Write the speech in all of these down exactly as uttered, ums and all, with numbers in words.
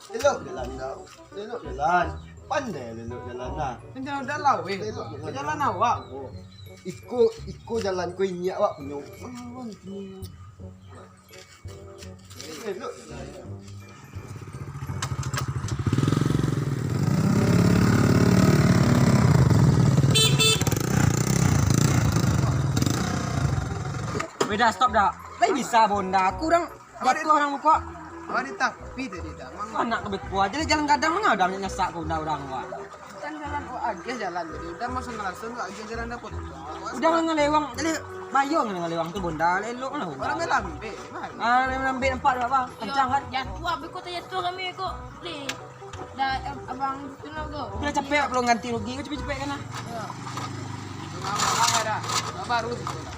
Elok jalan kau. Elok jalan. Pandai elok jalan lah. Kan jalan dalam, weh. Elok jalan. Jalan awak ko. Iko, iko jalan ko, inyiak awak punyo. Lawan punyo. Elok jalan. Weh, dah, stop dah. Lai bisa bonda. Aku urang jatuah urang mukok. Awak di tapi tadi dah. Anak kebetua aja jalan gadang, manga udah nyasak bonda urang, wah. Kan jalan, oh, agih jalan tadi. Udah masuk ngalasan tu, agih jalan dapet. Udah ngalewang, jadi bayo ngalewang tu bonda, elok lah. Urang main lambek, mah. Ah, main lambek nampak dah, bang. Kencang kan? Jatuah, beko terjatuah kami ko. Leh. Dah, eh, abang tu lah ko. Udah capek pulang ganti rugi, kau capek-capek kan lah. Ya. Abang dah. Baru tu dah.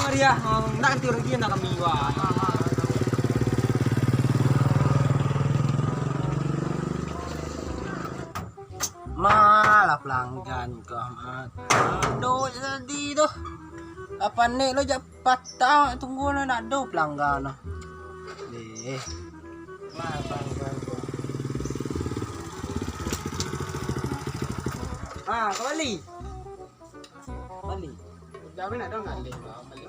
Mari ah, nak ganti rugi nak kami, wah. Malah pelanggan kau, Mat. Aduh, jadi tu. Apa ni lo jak patah, tunggu lo nak do pelanggan tu. Deh. Malah pelanggan kau. Ah, kau bali. Bali. Udah, nak do ngalih, bali.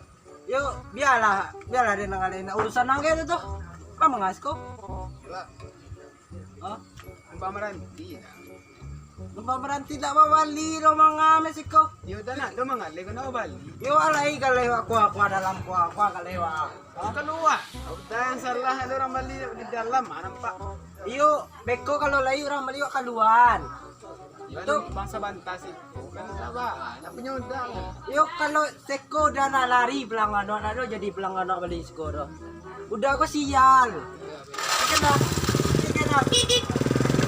Yo, bialah, bialah dia nak ngalih. Nak urusan nang kayak tu tu. Apa mangas ko? Lah. Hah? Numpang maranti dah. Numpang maranti dak babali do manga mesiko. Yo, dah nak do mangalih, kena babali. Yo, alai ka lewat kuah-kuah dalam kuah-kuah ka lewat. Kalua. Udah yang salah, ada urang bali di dalam, ah, nampak. Iyo, beko kalau lai urang bali wak kaluan. Yo, tu bangsa bantah sih. Bukan salah, nak punya udah. Yo, kalau seko udah nak lari pelanggan, nak do jadi pelanggan nak bali seko do. Udah ko sial. Sial lah.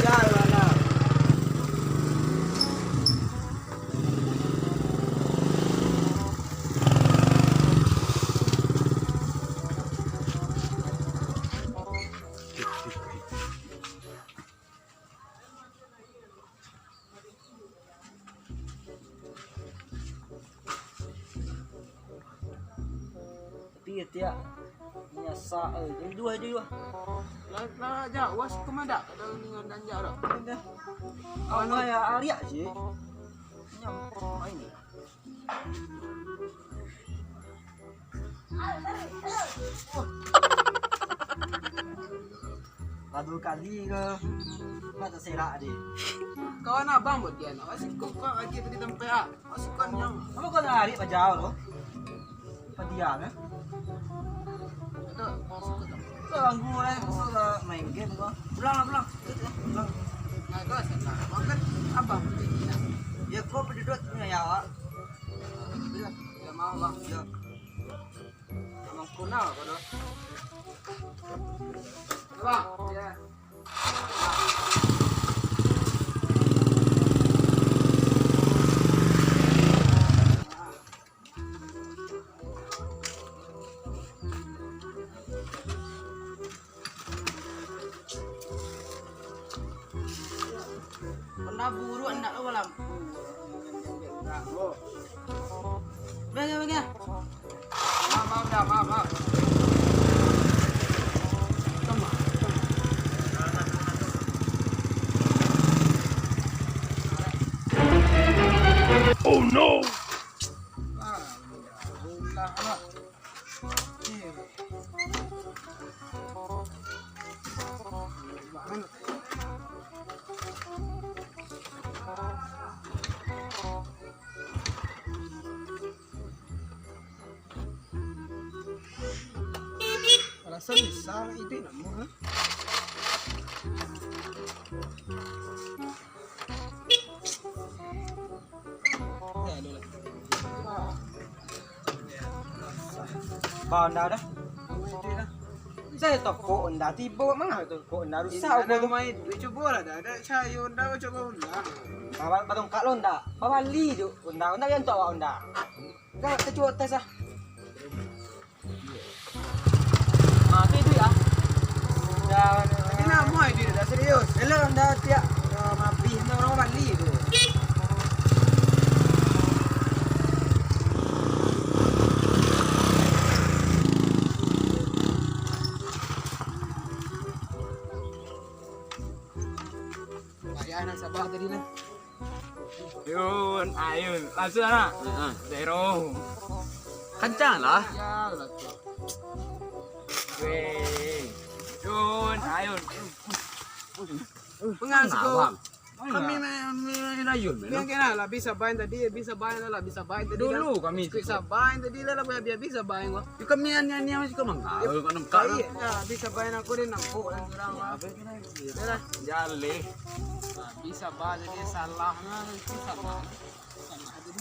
Sial lah. Tapi ya, tiak, nyasak, eh, jadi dua aja, dua. Lah, lah, jak, was kemadak, kada dengan danjak dah. Dah. Awak ya, ariak je. Nyam, main ni. Lah duo kali ke. Nak terserak deh. Kawan abang buat dia, nak masih kok kau lagi tadi tempe ah. Masih kan yang. Apa kau nak lari pajau tu? Padiam ya. Itu, masih kok. Kau ganggu lah, kau lah main game kau. Pulang lah, pulang. Ikut lah, pulang. Nah, kau senang. Abang kan abang. Ya, kau penduduk punya ya, Wak. Ya, maaf, Bang. Ya. Abang kunal apa tu? Bang, ya. Pernah buruak ndak lo balampu. Bengah, bengah. Maaf, maaf, dah, maaf, maaf. Oh no! Alasan bisa itu nama, ha? Ya, dulu. Ah, Honda dah. Saya toko Honda tibo, manga tu toko Honda rusak. Indak ko tu. Main duit, cubo lah dah. Dak cayo Honda, cubo Honda. Ba-, batongkak lo Honda. Babali tu Honda. Honda yang tu awak Honda. Dah, kita cubo tes lah. Mati duit ah. Dah. Tapi namo duit dah serius. Elok Honda tiak, eh, mabih Honda urang babali tu. Payah nak sabar tadi lah. Yun, ayun, langsung nak. Heeh. Zero. Kancang lah. Ya, lah tu. Weh. Yun, ayun. Pengasiko. Bang. Kami main, main, main ayun, main. Yang kena lah, bisa bain tadi, bisa bain lah, bisa bain tadi. Dulu lah. Kami bisa bain tadi lah, lah, habis-habis bain gua. Di kami anian-anian masih kau mangga, kau nampak. Iya, bisa bain aku dia nampak dan orang lah. Apa kena? Yalah. Jaleh. Bisa bain tadi salah, nah, itu salah. Salah tadi.